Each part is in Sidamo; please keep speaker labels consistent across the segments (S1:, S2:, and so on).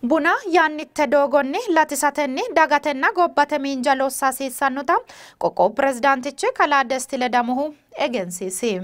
S1: Buna yannitte doogonni latisatenni dagatenna gobbate miinja lossa hasiissannota qoqqowu pirezidaantichi kalaa Desti Ledamohu egensiisi.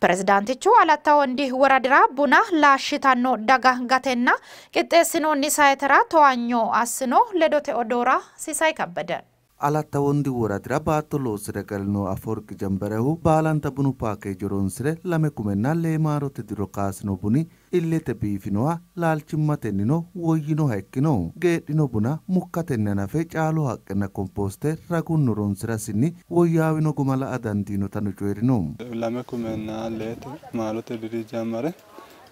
S1: Pirezidaantichu Alatta Wondi woradira buna laashshitanno daga gatenna qixxeessinoonni sayitera towaanyo assino. Ledote odoora Sisay Kabbede.
S2: Alatta Wondi woradira baatto loosire galino Aforqi Jambarehu baalanta bunu paakeeje horonsire 2,000 maarote diro kaasino buni illete biifinoha laalchimmatennino woyyinoha ikkino. Geedhino buna mukkatenni hanafe caalu haqqenna komposte ragunni horonsirasinni woyyaawino guma la''a dandiinotano coyi'rino.
S3: 2005 maarote diri jammare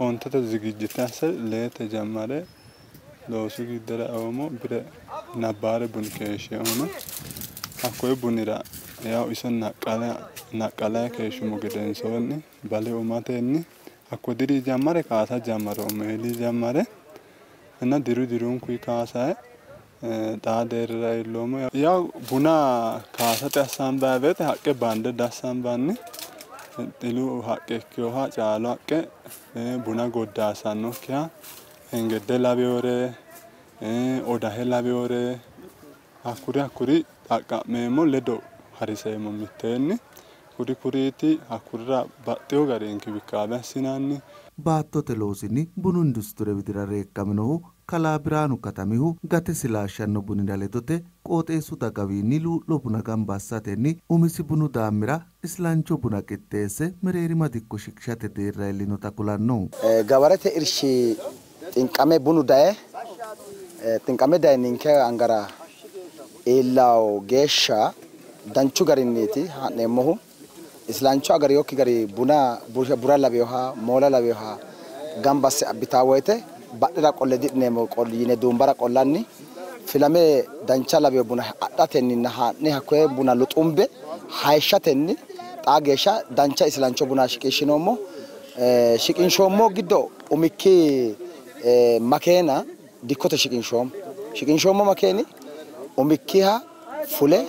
S3: ontete zigijjite asse leete jammare loosu giddora eoommo bire nabbaare buni keeshsheono hakkoye bunira yaw iso naqqala keeshshumo gedensoonni bale umatenni hakko diri jammare kaasa jammaroommo eeli jammare እና diru dirunkuyi kaasaye xaa deerrira iilloommo. Yaw buna kaasate assambayi woyte haqqe bande dassambanni xilu haqqe ikkeyoha caalu haqqe buna goddaasannokkiha hengedde laweyore odahe laweyore hakkuri xaqqa'meemmo ledo hariseemmo mitteenni kuri kuriiti hakkurira baxxeyo gari inkibikkaabe assinanni.
S2: Baattote loosinni bunu industire widira reekkaminohu kalaa Biraanu Katamihu gatesi laashshanno bunira ledote qooxeessu dagawiinni luu'lo buna gamba assatenni umisi bunu daammira islancho buna qixxeesse mereerima dikko shiqishate deerra iillinota kulanno.
S4: Gabarete irshi xinqame bunu daye xinqame daye ninke angara iillawo geeshsha danchu garinniiti ha'neemmohu. Islancho agariyokki gari buna bura laweyoha moola laweyoha gamba asse abbitaa woyte badhera qolle di'neemmo yine duumbara qollanni filame dancha laweyo buna adhatenninna haa'ne hakkoye buna luxumbe hayishshatenni xaa geeshsha dancha islancho buna shiqishinoommo. Shiqinshoommo giddo umikki makeena dikkote shiqinshoommo. Shiqinshoommo makeeni umikkiha fule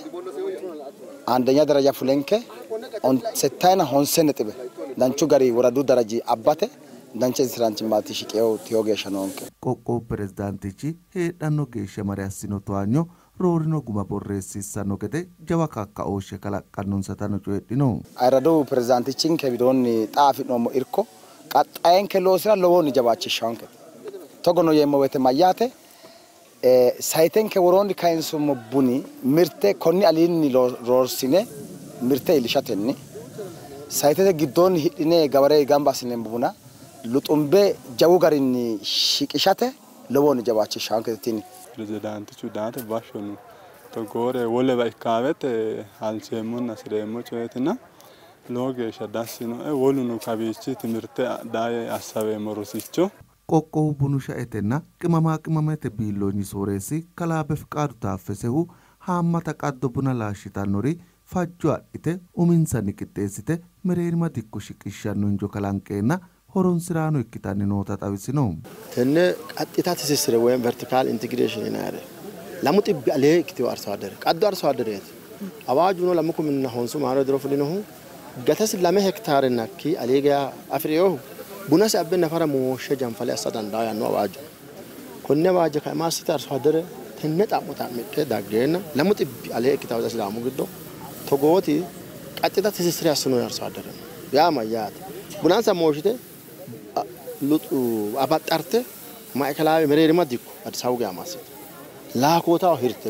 S4: አንደኛ ደረጃ fulenke settayina honse nexibe danchu gari woradu daraji abbate dancha isilanchimmati shiqeyo tiyo geeshsha noonke.
S2: Qoqqowu pirezidaantichi heedhanno geeshsha mare assino towaanyo roorino guma borreessiissanno gede jawa kakkaooshshe kalaqqannonsatano coyidhino.
S4: Ayirradu pirezidaantichinke widoonni xa afi'noommo irko qaxxayenke loosira lowohunni jawaachishshaanke. Togono yeemmo woyte mayyaate sayitenke woroonni kayinsummo buni mirte konni aliinni roorsine mirte iillishatenni sayitete giddoonni hidhine gabare gamba assineemmo buna luxumbe jawu garinni shiqishate lowohunni jawaachishshaanke tini.
S3: Pirezidaantichu daate bashshono togoore wolewa ikkaawete halcheemmonna hasireemmo coyeetina lowo geeshsha dassinoe. Woluno kawiichi timirte adhaye assaweemmo rosicho.
S2: Qoqqowu bunu shaetenna qimama qimamete biilloonyi sooreessi kalaa Befiqaadu Taaffesehu haammata qaddo buna laashshitannori fajjo adhite uminsanni qixxeessite mereerima dikko shiqishshanno injo kalanqeenna horonsiraano ikkitanni noota xawisino.
S5: Tenne qaxxita tisissire woyim vertical integration yinayre lamu xibbi alee ikkiteyo arso addere qaddo arso addereeti. Awaajuno 2009 maaro diro fulinohu gatasi 2 hektaare nakki alee gaya afi'reyohu bunasi abbe nafara mooshshe janfale assa dandaa yaanno awaaju. Konne awaaja kaima assite arso addere tenne xa'mo xa'midhe daggeenna 2 xibbi alee ikkitawo Sidaamu giddo togooti qaxxita tisissire assino arso addere yaa mayyaate bunansa mooshite abaxxarte maa'ikalawe mereerima dikko Addis Ababu gaya massite laakootaho hirte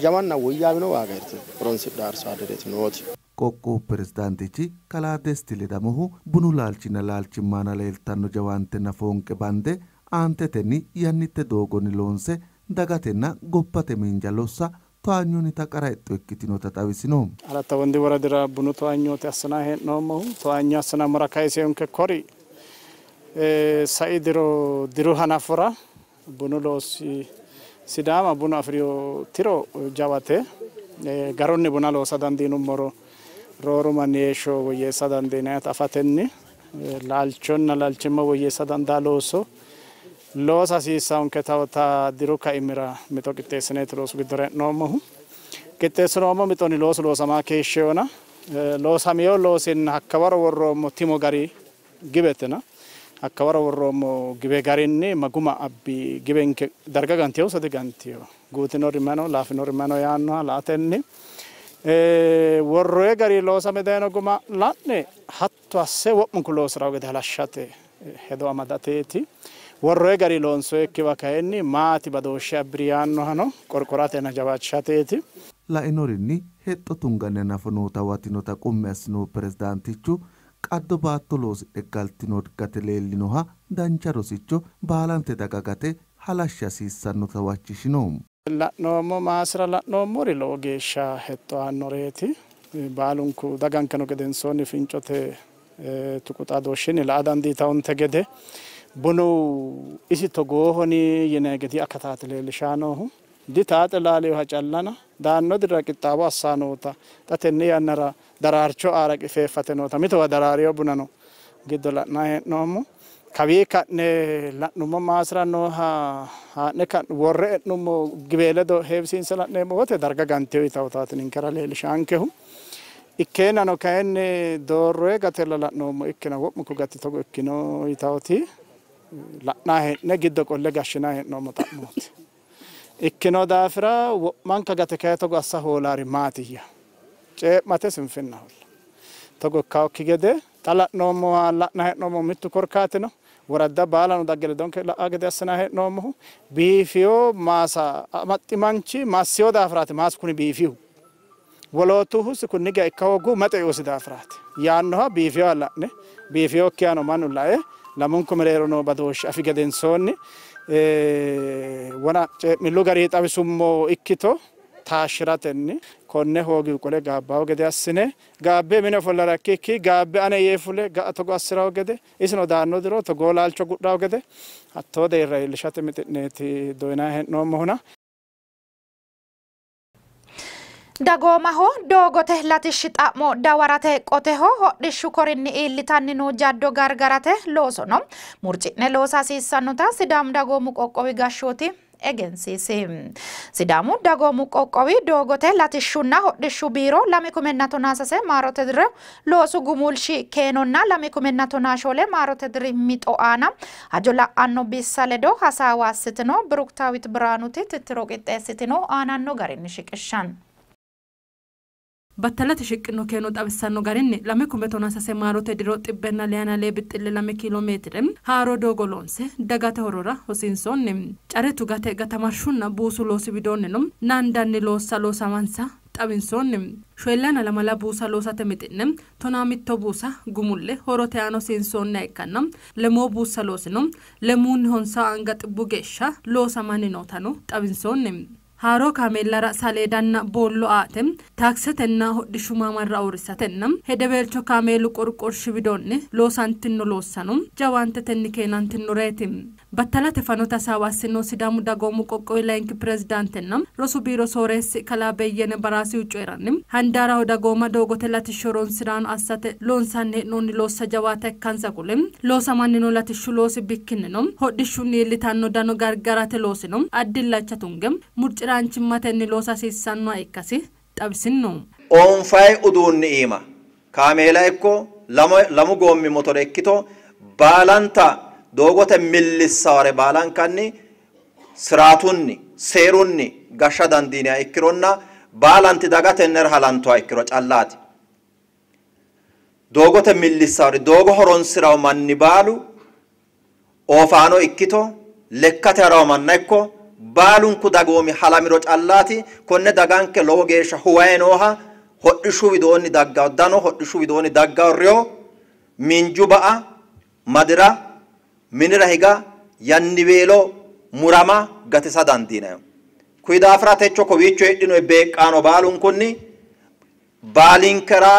S5: jawanna woyyaawino waaga hirte horonsidha arso addereeti nooti.
S2: Qoqqowu pirezidaantichi kalaa Desti Ledamohu bunu laalchinna laalchimmaana leeltanno jawaantenna foonqe bande aantetenni yannitte doogonni loonse dagatenna gobbate miinja lossa towaanyonnita qara hexxo ikkitinota xawisino.
S6: Alatta Wondi woradira bunu towaanyooti assinanni hee'noommohu. Towaanyo assinammora kayiseonke kori sai diro diru hanafora bunu loosi Sidaama bunu afiriyo tiro jawate garunni buna loosa dandiinummoro rooru manni heeshsho woyyeessa dandiinayita afatenni laalchonna laalchimma woyyeessa dandaa looso loosa hasiissaanke tawota diru kaimira mixo qixxeessineeti loosu giddora hee'noommohu. Qixxeessinoommo mixonni loosu loosamaa keeshsheyona loosameyo loosinna hakkawaro worroommo timo gari gibetina Hakkawara worroommo giwe garinni maguma abbi giwenke darga gantiyo sode gantiyo guutinori mano laafinori mano yaannoha la'atenni worroye gari loosame dayino guma la'ne hatto asse wo'munku loosirawo gede halashshate hedo amadateeti. Worroye gari loonsoyekkiwa kayinni maati badooshshe abbiri yaannohano qorqoratenna jawaachishateeti.
S2: Lainorinni hexxo tunganni hanafo noota huwatinota qummi assinohu pirezidaantichu qaddo baatto loosidhe galtino gate leellinoha dancha rosicho baalante daga gate halashsha hasiissannota huwachishino.
S6: La'noommo maasira la'noommori lowo geeshsha hexxo aannoreeti. Baalunku dagankeno gedensoonni fincote tuqu xaadooshshinni la'a dandiitawonte gede bunu isi togoohoni yinanni gede akataati leellishaa noohu. Ditaaxe laaliyoha callana daanno dirra qixxaawo assaa noota xa tenne yannara daraarcho aara feeffate noota mitowa daraariyo bunano giddo la'nanni hee'noommo. Kawii ka'ne la'nummo maasira nooha haa'ne worre e'nummo giwe ledo heewisiinse la'neemmo wote darga ganteyo yitawutaati ninkera leellishaankehu. Ikkeennano kayinni doorroye gatella la'noommo ikkina wo'munku gati togo ikkino yitawoti la'nanni hee'ne giddo qolle gashshinanni hee'noommo xa'mooti. Ikkino daafira wo'manka gate kayi togo assa hoolaari maatiyya? Cee'mate sinfinnaholla. Togo ikkawokki gede xa la'noommoha la'nanni hee'noommohu mittu korkaatino woradda baalano dagge ledonke la'a gede assinanni hee'noommohu biifiyo maasa amaxxi manchi maassiyo daafiraati maasu kuni biifihu. Wolootuhu kunni geya ikka hooguhu maxe'oosi daafiraati. Yaannoha biifiyoha la'ne biifiyokkihano mannu lae lamunku mereero noo badooshshe afi gedensoonni wona cee'millu garii xawisummo ikkito taashshiratenni konne hoogihu qole gaabbawo gede assine gaabbe mine ofollara ikkikki gaabbe ane yee fule ga'a togo assirawo gede isino daanno diro togoo laalcho gudhawo gede hattoo deerra iillishate mixi'neeti doyinanni hee'noommohuna.
S1: Dagoomaho doogote latishshi xa'mo dawarate qoteho hodhishshu korinni iillitanni noo jaddo gargarate loosono murci'ne loosa hasiissannota Sidaamu dagoomu qoqqowi gashshooti egensiisi. Sidaamu dagoomu qoqqowi doogote latishshunna hodhishshu biiro 2016 maarote diro loosu gumulshi keenonna 2014 maarote diri mixo aana hajo la'anno bissa ledo hasaawa assitino. Biruktaawit Biraanuti tittiro qixxeessitino aananno garinni shiqishshan.
S7: Battalate shiqqino keeno xawissanno garinni 2016 maarote diro 102 bixxille 2 kiiloomeetire haaro doogo loonse dagate horora hosiinsoonni. Care tugate gatamarshunna buusu loosi widoonnino naandanni loossa loosamansa xawinsoonni. 42 buusa loosate mixi'ne 11 buusa gumulle horote aana hosiinsoonniha ikkanna 3 buusa loosino 3 anga xibbu geeshsha loosamanni nootano xawinsoonni. Haaro kaameellara saleedanna boollo aate taakisetenna hodhishshu maamarra uurrisatenna hedeweelcho kaameelu qorqorshi widoonni loosantino loossano jawaantetenni keenantinoreeti. Battalate fanote hasaawa assino Sidaamu dagoomu qoqqowi layinki pirezidaantenna rosu biiro sooreessi kalaa Beyyene Baraasihu coyi'ranni handaaraho dagooma doogote latishshu horonsiraano assate loonsanni hee'noonni loossa jawaata ikkansa kule loosamanni noo latishshu loosi bikkinnino hodhishshunni iillitanno dano gargarate loosino addi illacha tunge murciraanchimmatenni loosa hasiissannoha ikkasi xawisinno.
S8: Oonfayi uduunni iima kaameela ikko lamu goommi motore ikkito baalanta doogote millissaware baalankanni siraatunni seerunni gashsha dandiiniha ikkironna baalanti daga tennera halantuha ikkiro callaati. Doogote millissaware doogo horonsirawo manni baalu oofaano ikkito lekkate harawo manna ikko baalunku dagoomi halamiro callaati konne daganke lowo geeshsha huwaye nooha hodhishshu widoonni daggawo dano hodhishshu widoonni daggawo riyo miinju ba'a madira minira higa yanniweelo murama gatisa dandiinayo. Kuyi daafira techo kowiicho heedhino beeqqaano baalunkunni baalinkera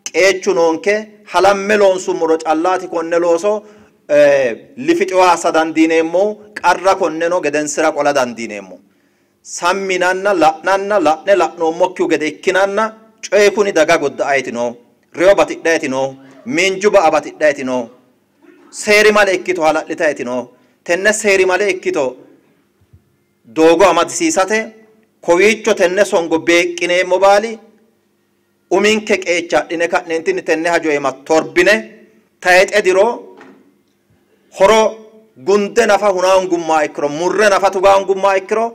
S8: qeechu noonke halamme loonsummoro callaati konne looso lifixiwa assa dandiineemmo qarra konneno gedensira qola dandiineemmo. Samminanna la'nanna la'ne la'noommokkihu gede ikkinanna coyi kuni daga godda'ayti noo, reyo batidhayti noo, miinju ba'a batidhayti noo, seerimale ikkito hala'litayti noo. Tenne seerimale ikkito doogo amadisiisate kowiicho tenne songo beeqqineemmo baali uminke qeecha adhine ka'neentinni tenne hajo iima torbine tayixe diro Horo gunde nafa hunaangummaa ikkiro murre nafa tugaangummaa ikkiro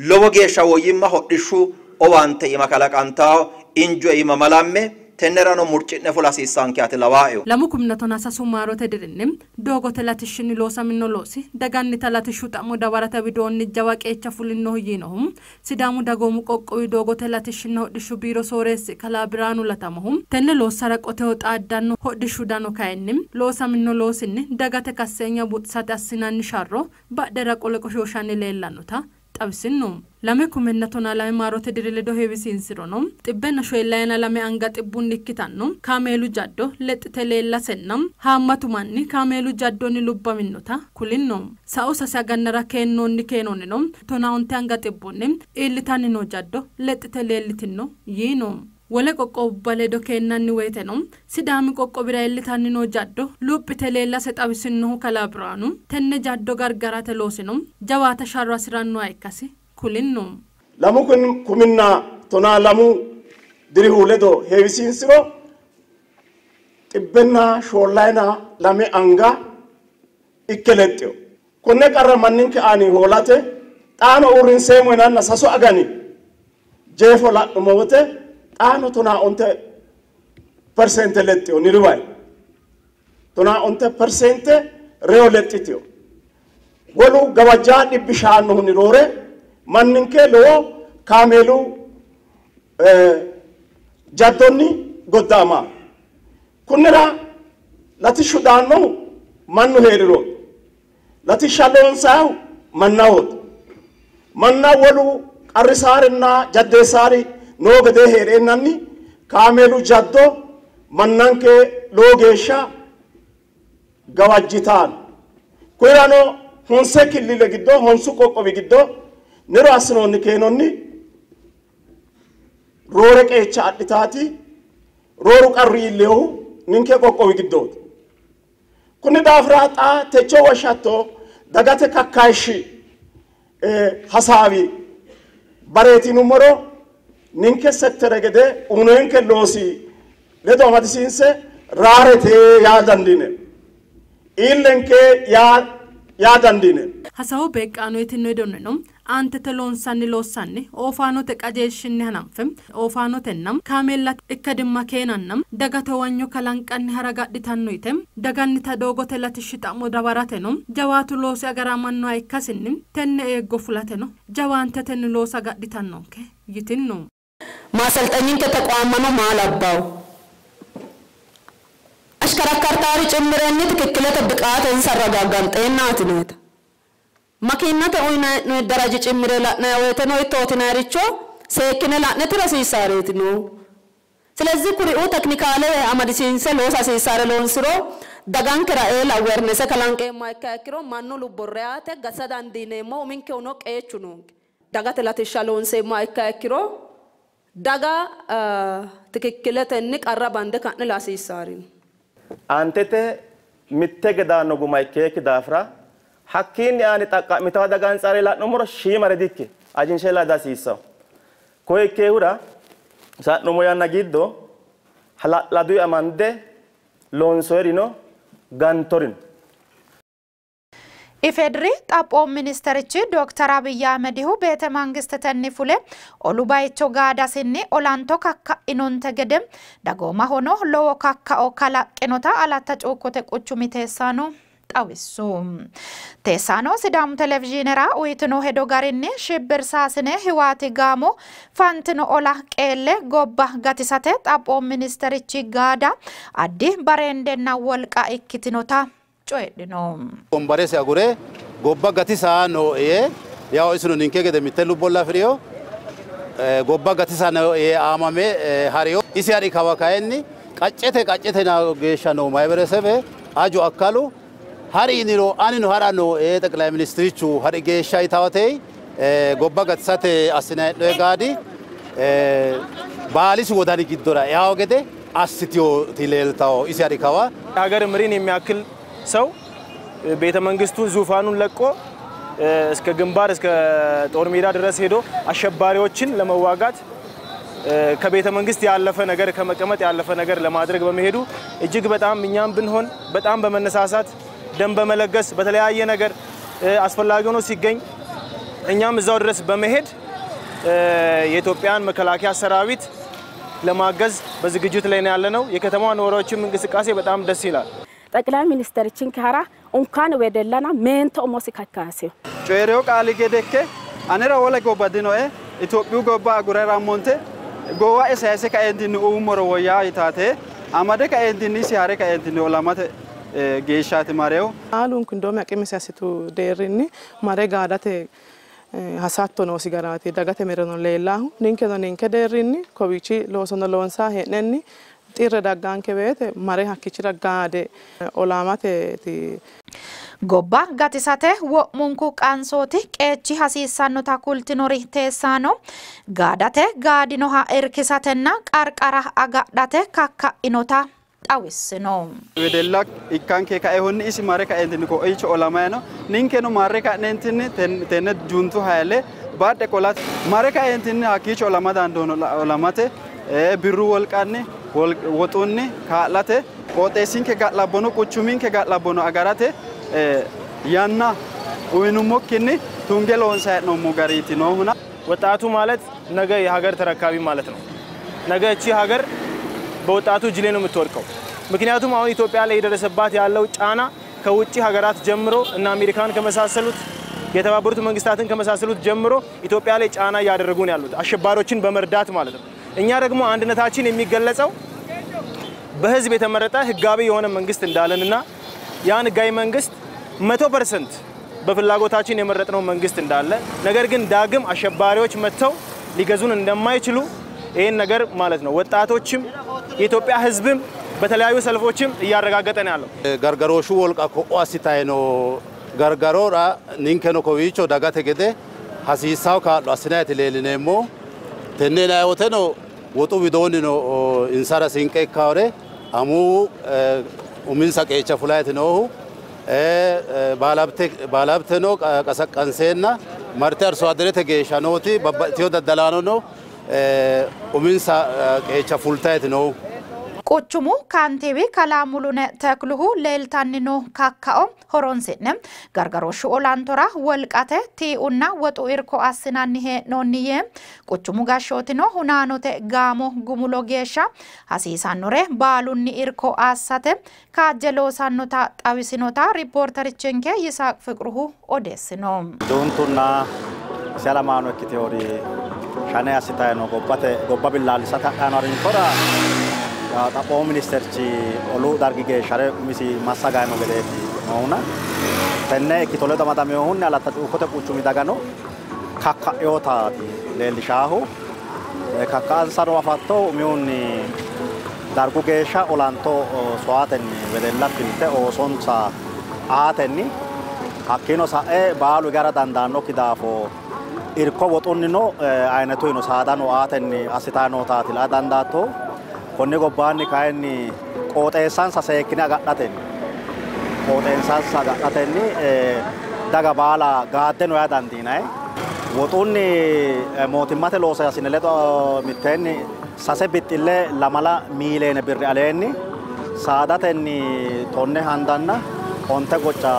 S8: lowo geeshsha woyyimma hodhishshu owaante ima kalaqantawo injo ima malamme tennerano murci'ne fula hasiissankeati lawaayo.
S7: Lamu kumna tona sasu maarote dirinni doogote latishshinni loosamino loosi dagannita latishshu xa'mo dawarate widoonni jawa qeecha fulinnohu yiinohu Sidaamu dagoomu qoqqowi doogote latishshinna hodhishshu biiro sooreessi kalaa Biraanu Latamohu tenne loossara qoteho xaaddanno hodhishshu dano kayinni loosamino loosinni dagate kasseenya buuxisate assinanni sharro badhera qole qoshooshanni leellannota xawisinno. 2012 maarote diri ledo heewisiinsirono 742 anga xibbunni ikkitanno kaameelu jaddo lexxite leellasenna haammatu manni kaameelu jaddonni lubbaminota kulinno. Sa'u sase agannara keennoonni keenoonnino 15 anga xibbunni iillitanni noo jaddo lexxite leellitinno yiino. Wole qoqqowubba ledo keennanni woyteno Sidaami qoqqowira iillitanni noo jaddo luphite leellase xawisinnohu kalaa Biraanu tenne jaddo gargarate loosino jawaata sharro hasirannoha ikkasi kulinno.
S9: 2012 dirihu ledo heewisiinsiro 742 anga ikke lexxino. Konne qarra manninke aani hoolate xaano uurrinseemmo yinanna sasu agani jeefo la'nummo wote xaano 15% lexxino niriwayi 15% reyo lexxitino. Wolu gawajjaa dhibbi shaannohunni roore manninke lowo kaameelu jaddonni goddaama. Kunnira latishshu daannohu mannu hee'rirooti. Latishsha loonsaahu mannahooti. Manna wolu qarrisaarinna jaddeessaari noo gedee hee'reennanni kaameelu jaddo mannanke lowo geeshsha gawajjitaan. Kunnirano honse killile giddo honsu qoqqowi giddo niro assinoonni keenonni roore qeecha adhitaati rooru qarru iillehu ninke qoqqowi giddooti. Kunni daafira xa techo woshshatto dagate kakkayishshi hasaawi bareeti yinummoro ninke sektere gede uyinonke loosi ledo amadisiinse raarete yaa dandiine iillenke yaa dandiine.
S7: Hasaawu beeqqaano yitinno hedonnino aantete loonsanni loossanni oofaanote qajeelshinni hananfe oofaanotenna kaameella ikkadimma keenanna dagate huwanyo kalanqanni hara gadhitanno yite dagannita doogote latishshi xa'mo dawarateno jawaatu loosi agaramannoha ikkasinni tenne eeggo fulateno jawaantetenni loosa gadhitannonke yitinno.
S10: ማሰልጠኝን ከተቋመኑ ማላባው አሽከረከርታሪ ጭምረኒ ትክክለተ ብቃት እንሰረጋጋምጤናት ነት makiinate uyinanni daraji cimmire la'nanni woyteno ittootinayricho seekkine la'ne tira hasiissaareeti no. ስለዚህ kuri'uu teknikaale amadisiinse loosa hasiissaare loonsiro dagankera eela awareness kalanqeemmoha ikkiha ikkiro mannu lubbo reyate gatisa dandiineemmo uminkehuno qeechu noonke. Dagate latishsha loonseemmoha ikkiha ikkiro daga tikikiletenni qarra bande ka'ne la hasiissaari no.
S11: Aantete mitte gedaanno guma ikkeekki daafira hakkiinni aani xaqqa'mitawa daga antsare la'nummoro shiimare dikke ajinshe la dihasiissawo. Koye ikkeehura sa'nummo yanna giddo hala'laduyi amande loonsoyirino gantorino.
S1: ኢፌድሪ xaphoomu ministerichi Dr. Abiy Ahmedihu beete mangistetenni fule olu bayicho gaadasinni olanto kakka'inonte gede dagoomahono lowo kakka'o kalaqqinota Alatta Cuukkote quchumi teessaano xawissu. Teessaano Sidaamu televizhiinera uyitino hedo garinni shibbirsaasine Hiwaati gaamo fantino ola qeelle gobba gatisate xaphoomu ministerichi gaada addi bareendenna wolqa ikkitinota coyidhino.
S12: Wombaresi agure gobba gatisa nooe yee yaw isino ninke gede mitte lubbolla afirino gobba gatisa nooe yee aamame harino. Isi hari kawa kayinni qaccete qaccete geeshsha noo mahiberesebe aju akkalu hari yiniro anino hara nooe ጠቅላይ ሚኒስትሪቹ hari geeshsha yitawate gobba gatisate assinanni hee'noyi gaadi baalisi wodani giddora eawo gede assiteyooti leeltawo isi hari kawa.
S13: ሀገር መሪን የሚያክል ሰው ቤተ መንግስቱን ዙፋኑን ለቆ እስከ ግንባር እስከ ጦር ሜዳ ድረስ ሄዶ አሸባሪዎችን ለመዋጋት ከቤተ መንግስት ያለፈ ነገር ከመቀመጥ ያለፈ ነገር ለማድረግ በመሄዱ እጅግ በጣም እኛም ብንሆን በጣም በመነሳሳት ደም በመለገስ በተለያየ ነገር አስፈላጊ ሆኖ ሲገኝ እኛም እዛው ድረስ በመሄድ የኢትዮጵያን መከላከያ ሰራዊት ለማገዝ በዝግጅት ላይ ነው ያለነው። የከተማዋ ነዋሪዎችም እንቅስቃሴ በጣም ደስ ይላል።
S14: ጠቅላይ ሚኒስትርችን ካራ እንኳን ወደለና ሜንቶ ሞሲ ካካሲዮ
S15: ጮሬው ቃል ገደከ anera wole gobba dinoe Itophiyu gobba agure rammonte gowa sayse kaentinni uummoro woyyaa yitaate amade kaentinni isi hare kaentinni olamate geeshshaati mareewu
S16: baalunku indoomi aqimisi assitu deerrinni mare gaadate hasatto noosi garaati dagate mereero leellaahu ninkeno ninke deerrinni kowiichi loosono loonsaa hee'nenni xirre dagganke woyte mare hakkichira gaade olamateeti.
S1: Gobba gatisate wo'munku qansooti qeechi hasiissannota kultinori teessaano gaadate gaadinoha irkisatenna qarqara agadhate kakka'inota xawissino.
S15: Wedella ikkanke kaehunni isi mare kaentinni koicho olamayno ninkeno marre ka'neentinni tenne juntu hayile baadhe qolate mare kaentinni hakkiicho olama dandoono olamate birru wolqanni woxunni kaa'late qooxeessinke ga'labbono quchuminke ga'labbono agarate yanna uyinummokkinni tunge loonsayi hee'noommo gariiti noohuna.
S13: ወጣቱ ማለት ነገ የሀገር ተረካቢ ማለት ነው። ነገ እቺ ሀገር በወጣቱ እጅ ላይ ነው የምትወድቀው። ምክንያቱም አሁን ኢትዮጵያ ላይ የደረሰባት ያለው ጫና ከውጪ ሀገራት ጀምሮ እና አሜሪካን ከመሳሰሉት የተባበሩት መንግስታትን ከመሳሰሉት ጀምሮ ኢትዮጵያ ላይ ጫና እያደረጉ ነው ያሉት አሸባሪዎችን በመርዳት ማለት ነው። እኛ ደግሞ አንድነታችን የሚገለጸው በህዝብ የተመረጠ ህጋዊ የሆነ መንግስት እንዳለንና ያን ህጋዊ መንግስት 100% በፍላጎታችን የመረጥነው መንግስት እንዳለ ነገር ግን ዳግም አሸባሪዎች መጥተው ሊገዙን እንደማይችሉ ይሄን ነገር ማለት ነው ወጣቶችም የኢትዮጵያ ህዝብም በተለያዩ ሰልፎችም እያረጋገጠ ነው ያለው።
S12: ገርገሮሹ ወልቃ ኮኦ አሲታይ ነው ገርገሮራ ኒንከኖ ኮዊቾ ዳጋቴ ገደ hasiissaw kaa'lo assinayiti leellineemmo tenne yinanni woteno woxu widoonnino insara sinqe ikkaore amuwu uminsa qeecha fulayiti noohu baalabteno qasaqqanseenna marte arso aderete geeshsha nooti babbaxxiteyo daddalaanono uminsa qeecha fultayiti noohu.
S1: Quchumu kantiibi kalaa Mulune Tekluhu leeltanni noo kakkao horonsi'ne gargarooshshu olantora wolqate tii'unna woxu irko assinanni hee'noonni yee quchumu gashshootino hunaanote gaamo gumulo geeshsha hasiisannore baalunni irko assate kaajje loosannota xawisinota riippoorterichinke Yisaaq Fiqruhu odeessino.
S17: Duuntunna selamaano ikkiteori shane assitayi no gobbate gobba billaallisate hadhaano harinsora xaphoomu ministerchi olu dargi geeshshare umisi massagayi no gedeeti noona tenne ikkito ledo amadaminohunni Alatta Cuukkote quchumi dagano kakka'eyotaati leellishaahu kakka'ansano afatto umihunni dargu geeshsha olanto soyaatenni wedella filte oosonsa aatenni hakkiino sa'e baalu higara dandaannokki daafo irko woxunnino ayinetuyino saadano aatenni assitayi nootaati la'a dandaattohu. Konni gobbaanni kayinni qooxeessansa seekkine agadhatenni daga baala gaadde no yaa dandiinayi. Woxunni mootimmate loosaasine ledo mitteenni 3 bixxille 2 miiliyoone birri aleenni saadatenni 10 handanna 9 goca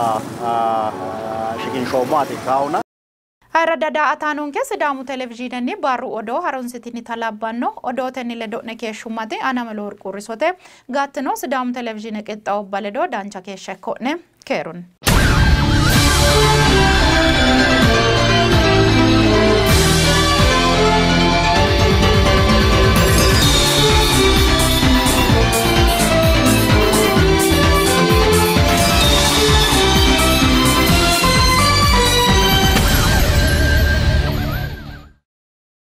S17: shiqinshoommowaati ikkaahuna.
S1: Ayirradda daa''ataanonke Sidaamu televizhiinenni barru odoo harunsitinita labbanno odootenni ledo'ne keeshshummate Anamelo Worqu Risote gattino Sidaamu televizhiine qixxaawubba ledo dancha keeshsha ikko'ne keerun.